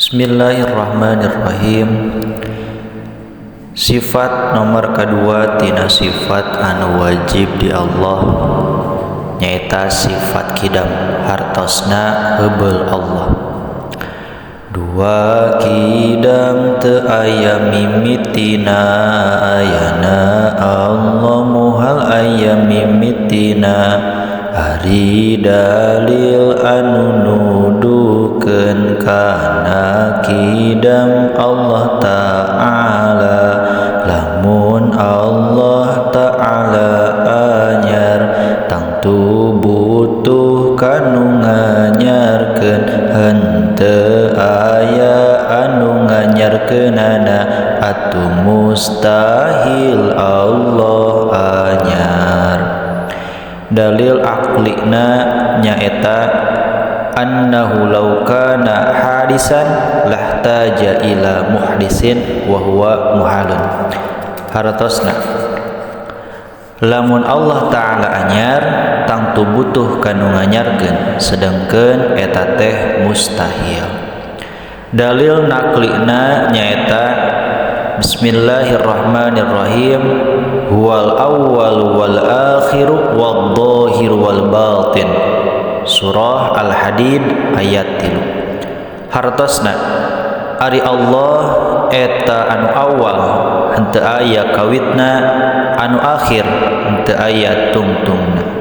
Bismillahirrahmanirrahim. Sifat nomor kedua tina sifat anu wajib di Allah nyaeta sifat kidam, hartosna heubeul Allah. Dua kidam teu aya mimitina, ayana Allah muhal aya mimitina. Ari dalil anu nuduhkeun kana kidam Allah Ta'ala, lamun Allah Ta'ala anyar tangtu butuh kanu nganyarkeun, henteu aya anu nganyarkeunana atuh mustahil Allah anyar. Dalil aqlina nyaeta annahu law kana hadisan lahtaja ila muhdisin wa huwa muhalun. Hartosna lamun Allah Ta'ala anyar tangtu butuh kanu nganyarkeun, sedengkeun eta teh mustahil. Dalil naqlina nyaeta Bismillahirrahmanirrahim, huwal awwal wal akhiru wad dhahir wal batin. Surah Al-Hadid ayat 3. Hartosna ari Allah eta anu awal henteu aya kawitna, anu akhir henteu aya tungtungna.